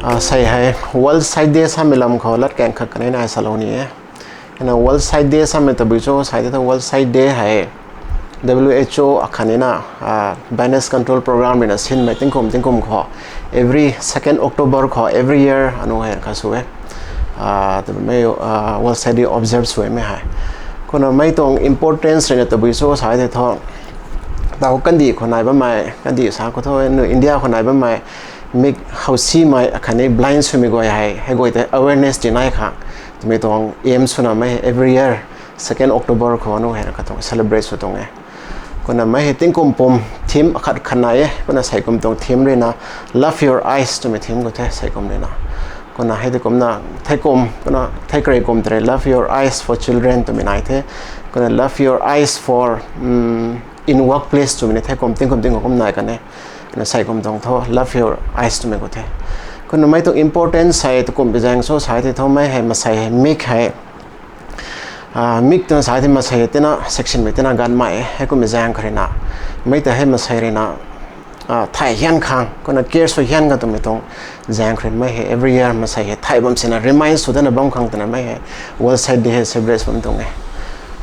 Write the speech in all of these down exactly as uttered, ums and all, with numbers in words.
Sei hei World Sight Day samei lam khou latkaeng khat kanei na salou ni e. Hei na World Sight Day samei tabui cho sa tei thu World Sight Day hei W H O akhatni na blindness control program ruina sinmei tingkum tingkum khou every second October khou every year anu hei kha sw e. Tabui mei World Sight Day observe sw e mei hei. Kumna mei tuang importance ruina tabui cho sa tei thu, tau kandih khou nai bammei kandih sa khou thu nu India khou nai bammei mik how simei akhatni blind swmei guay hei hei guay tei awareness ti nai khang twmei tuang aim swna mei hei every year second October khou anu hei kha tuang celebrate sw tuang e. Kumna mei hei tingkum pum theme akhat khat nai e. Kumna sei kum tuang theme ruina Love Your Eyes twmei theme khou the sei kum ruina. Kumna hei tei kumna thei kum kumna thei karei kum tei love your eyes for children twmei nai the. Kumna love your eyes for in workplace twmei ni thei kum tingkum tingkum kum nai kan e. Kumna sei kum tuang thu love your eyes twmei khou the. Kumna mei tuang importance hei tu kum bi zaeng cho sa tei thu mei hei masei hei mik hei mik twna sa tei masei hei tina section mei tina ganmei e. Hei kummei zaeng khou ruina mei ta hei masei ruina thay hian khang kumna care sw hian khang twmei tuang zaeng khou ruina mei hei every year masei hei thay bam sina remind sw dana bam khang twna mei hei World Sight Day hei celebrate bam tuang e.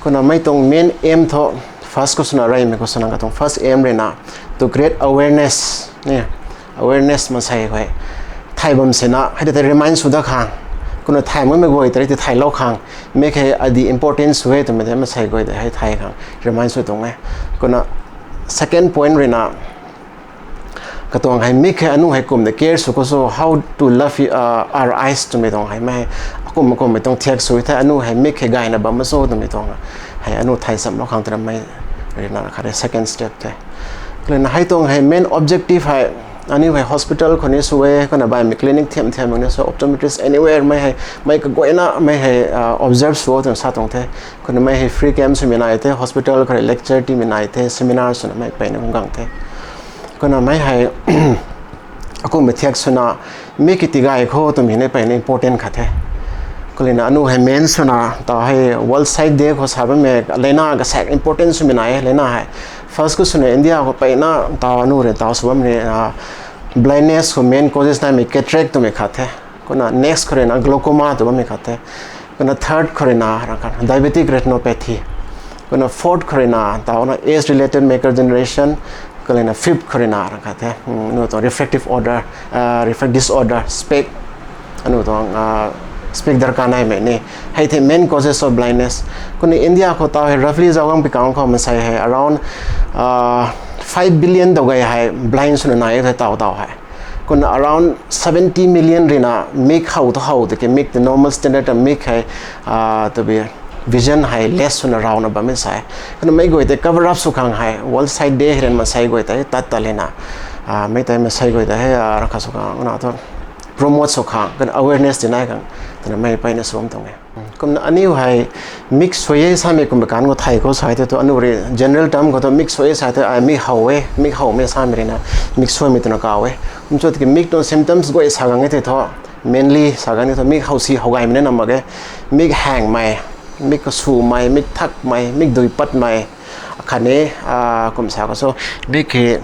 Kumna mei tuang main aim thu first khou swna reymei khou swna katuang first aim ruina to create awareness ni awareness masei hei thay bam sina hei tei remind sw dat khang. Kumna thay makmei guay tei tei thaylou khang mik hei adi importance sw e twmei tei masei guay tei hei thay khang remind sw tuang e. Kumna second point ruina katuang hei mik hei anu hei kum ta care sw khou sw how to love our eyes twmei tuang hei mei hei akum akummei tuang thiak sw the anu hei mik hei gayna bam ma cho twmei tuang hei anu thay chamlou khang twna mei ruina khat hei second step the. Kumna hei tuang hei main objective hei aniu hei hospital khou ni sw e kumna baihmei clinic thiam thiam ni sw optometrist anywhere mei hei mei kaguayna mei hei observe sw o twna sa tuang the. Kumna mei hei free camp swmei nai the hospital khou rui lecture tiimei nai the seminar swna mei peyna kum gang the. Kumna mei hei akummei thiak swna mik ki tigay khou twmei ni peyna important khat the. Kumlana anu hei main swna tau hei World Sight Day khou sa bammei leina kasaek important swmei nai e leina hei first khou swna India khou peyna tau anu rui tau sw bammei blindness khou main causes naimei cataract twmei khat the. Kumna next khou ruina glaucoma tw bammei khat the. Kumna third khou ruina diabetic retinopathy. Kumna fourth khou ruina tauna age related macular degeneration. Kumlana fifth khou ruina khat the anu tuang refractive order, refract disorder, spec anu tuang spec darkar naimei ni. Hei the main causes of blindness. Kumna India khou tau hei roughly zauc gang pi kang khou masei hei around five billion dau gay hei blind swna nai the tau tau hei. Kumna around seventy million ruina mik how thu how tiki mik tei normal standard ta mik hei tabui vision hei less swna rauna bammei sa e. Kumna mei guay tei cover up sw khang hei World Sight Day hei ruina masei guay tei tat ta lana mei tei masei guay tei hei rakha sw khang na thu promote sw khang kumna awareness ti nai khang twna mei peyna sw bam tuang e. Kumna aniu hei mik suai e samei kum bi kan khou thay khou sa tei thu anu rui general term khou thu mik suai e sa tei ai mik how e mik howmei samei ruina mik suaimei twna kau e. Kum cho tiki mik tuang symptoms guay sa gang e tei thu mainly sa gang e thu mik how si how gaymei na mak ge. Mik hangmei, mik kasumei, mik thakmei, mik dui patmei akhatni kum sa khou sw mik hei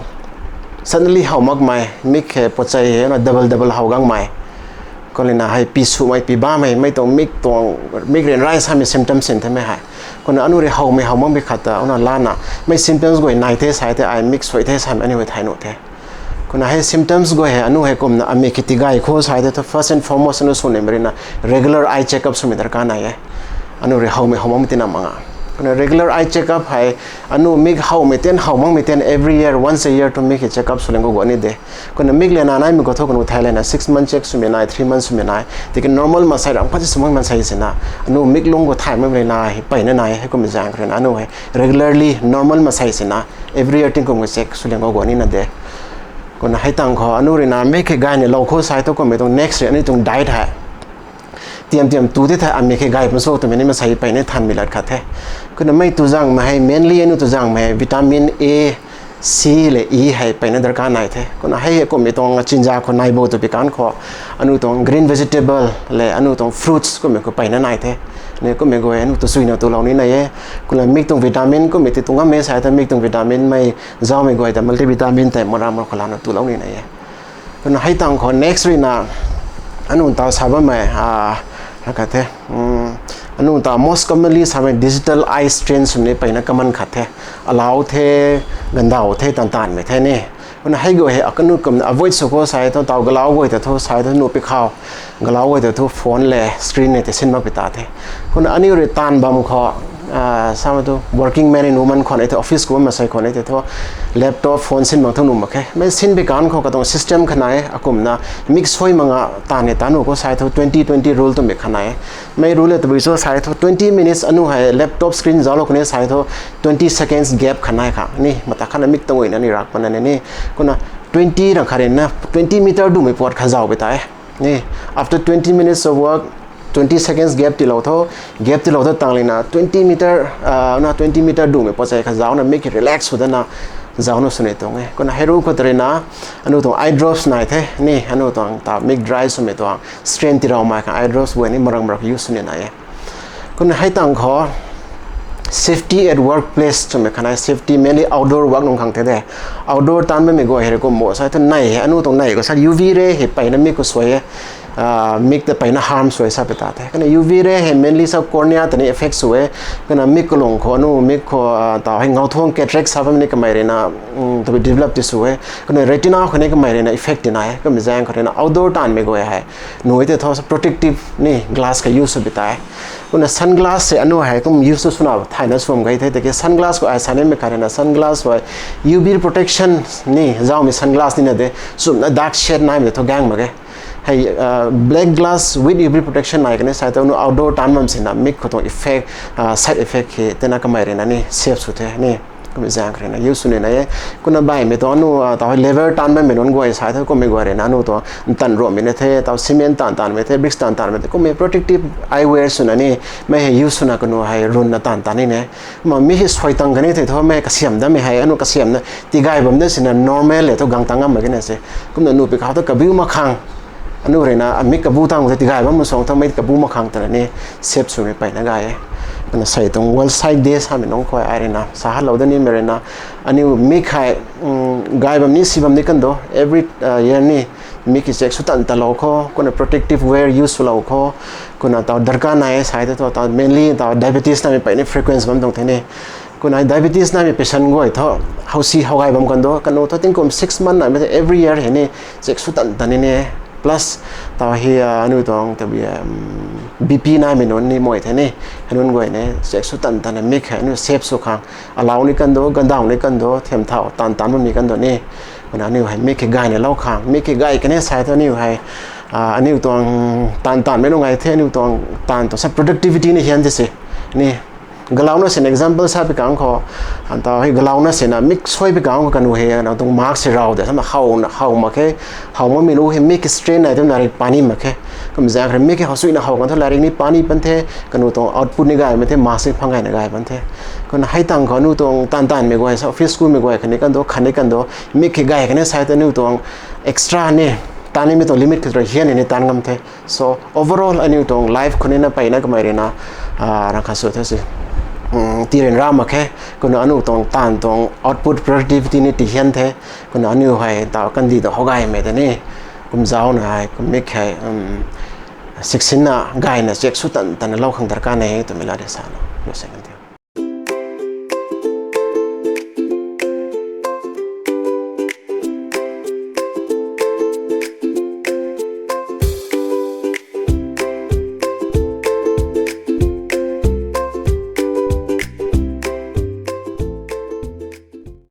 suddenly how makmei, mik hei pochei hei na double double how gangmei. Kumlana hei pi sumei pi bamei mei tuang mik tuang mik ryanra samei symptoms sin themei hei. Kumna anu rui howmei how makmei khat ta una lana mei symptoms guay nai the sa tei ai mik suai the samei aniu hei thay nuh the. Kumna hei symptoms guay hei anu hei kumna amik ki tigay khou sa tei thu first and foremost anu sw nimei ruina regular eye check up swmei darkar nai e. Anu rui howmei how makmei tina manga. Kumna regular eye check up hei anu mik howmei ten how makmei ten every year once a year thu mik hei check up sw ling khou guang ni de. Kumna mik lana naimei khou thu kanu thay lana six month check swmei nai, three months swmei nai tiki normal masei ram khat si sw mak masei sina anu mik lung khou thay makmei lana hei peyna nai hei kummei zaeng khou ruina anu hei regularly normal masei sina every year tingkum khou check sw ling khou guang nina de. Kumna hei tang khou anu ruina mik hei gay ni lou khou sa thu kummei tuang next rui aniu tuang diet hei tiam tiam tu tei thei amik hei gay pun cho twmei ni masei peyna thanmei lat khat the. Kumna mei tu zangmei hei mainly aniu tu zangmei hei vitamin A, C le E hei peyna darkar nai the. Kumna hei kummei tuang chinza khou nai bo tw pi kan khou anu tuang green vegetable le anu tuang fruits kummei khou peyna nai the. Ni kummei guay anu tu suina tulou ni nai e. Kumna mik tuang vitamin kummei ti tu ngammei sa tei mik tuang vitamin mei zaumei guay ta multivitamin tei mara mara khou lana tulou ni nai e. Kumna hei tang khou next ruina Anu ta sa bammei, a, na khat the. Anu ta most commonly samei digital eye strain swmei ni peyna common khat the. Alau the, gandau the, tan tanmei the ni. Kumna hei guay hei akanu kumna avoid sw khou sai thu taw galau guay ta thu sai thu nuh pi khou. Galau guay ta thu phone le screen le tei sin mak pi ta the. Kumna aniu rui taanv bam khou, a, sa thu working man and woman khwan e thu office kum masei khwan e thu laptop, phone sin bam thu nuh mak khe. Mei sin pi kan khou katuang system khat nai e, akumna mik sui mak nga taanv ni taanv nuh khou sai thu twenty twenty rule twmei khat nai e. Mei rule le tabui cho sai thu twenty minutes anu hei laptop screen zauclou khou ni sai thu twenty seconds gap khat nai kha ni, mata khatna mik tangguina ni rak pana ni. Kumna twenty rang khat rui na twenty meter dumei puat kha zau pi ta e. Ni, after twenty minutes of work, twenty seconds gap tiilou tho, gap tiilou tho tang lina twenty meter, a, na twenty meter dumei puat sei kha zauna mik relax sw dana zauna sw ni tuang e. Kumna hei rule khou ta rui na, anu tuang eye drops nai the, ni, anu tuang ta mik dry swmei tuang strain tii raumei kha eye drops guay ni marang marak use sw ni nai e. Kumna hei tang khou safety at workplace twmei khat nai, safety mainly outdoor work nung khang the de. Outdoor taanv bammei guay hei kum mo sai thu nei hei, anu tuang nei khou sa U V ray hei peyna mik khou sui e, a, mik ta peyna harm sui sa pi ta the. Kumna U V ray hei mainly sa cornea ta ni effect sw e. Kumna mik kalung khou anu mik khou, a, taw hei ngauthuang cataract sa bammei ni kamei rui na, tabui develop ti sw e. Kumna retina khou ni kamei rui na effect ti nai e. Kummei zaeng khou rui na outdoor taanvmei guay hei nuh e tei thu sa protective ni glass kha use sw pi ta e. Kumna sunglass se anu hei kum use sw swna thayna swm gay the, tiki sunglass khou ai sa nimei khat rui na sunglass hei U V protection ni zaumei sunglass nina de, swmna dark shade naimei thu gaeng mak ge. Hei, a, black glass with U V protection nai kani sai thu nu outdoor taanv bam sina mik khou tuang effect, a, side effect hei tina kamei rui na ni save sw the ni. Kummei zaeng khou rui na use sw ni nai e. Kumna baihmei tuang anu, a, taw hei leather taanv bammei nunc guay sai thu kummei guay rui na anu tuang ntan ruammei na the, taw cement taanv tanmei the, bricks taanv tanmei the, kummei protective eyewear swna ni, mei hei use swna kanu hei runna taanv tan ni ne. Kumna mi hei sui tang kani thei thu mei kasiam damei hei anu kasiamna tigay bam da sina normal le thu gang tang ngam mak kina se. Kumna nuh pi khou thu kabiu mak khang, anu rui na mik kabu tang the tigay bam suang thu mei kabu mak khang twna ni save swmei peyna gay e. Kumna sei tuang World Sight Day samei nunc khou ai rui na sa hatlou da nimei rui na aniu mik hei gay bam ni si bam ni kan do, every year ni mik hei check sw tan tan lou khou, kumna protective wear use swlou khou, kumna taw darkar nai e sai thu taw mainly taw diabetes namei peyna frequency bam tuang the ni. Kumna diabetes namei patient guay thu howsi how gay bam kan do, kanu thu tingkum six month namei the every year hei ni check sw tan tan ni ne. Plus taw hei, a, anu tuang tabi, a, B P namei nunc ni mei the ni, hei nunc guay ni check sw tan tan na mik hei anu save sw khang, alau ni kan do, gandau ni kan do, thiam thau taanv taanv bam ni kan do ni. Kumna aniu hei mik hei gayna lou khang, mik hei gay kani sai thu aniu hei, a, aniu tuang taanv taanvmei nunc gay the, aniu tuang taanv tuang sa productivity ni hian ti se ni. Galouna sina example sa pi kang khou, an taw hei galouna sina mik sui pi kang khou kanu hei na tuang mark si rau de samna how na how mak khe, how makmei lu hei mik strain nai twna ri pani mak khe. Kummei zaeng khou rui mik hei how suina how kan thu lairik ni pani pan the, kanu tuang output ni gaymei the, mark si phang gayna gay pan the. Kumna hei tang khou anu tuang taanv taanvmei guay sa office schoolmei guay khatni kan do, khatni kan do, mik hei gay kani sai thu anu tuang extra ni taanv nimei tuang limit khou rui hian ni taanv ngam the. So overall aniu tuang life khou ni na peyna kamei rui na, a, rang khat sw the se, tii ryanra mak khe. Kumna anu tuang taanv tuang output productivity ni tii hian the. Kumna aniu hei taw kandih ta how gaymei tei ni kum zauna hei kum mik hei siksinna gayna check sw tan tan lou khang darkar nai e twmei la de sa na lu se kan the.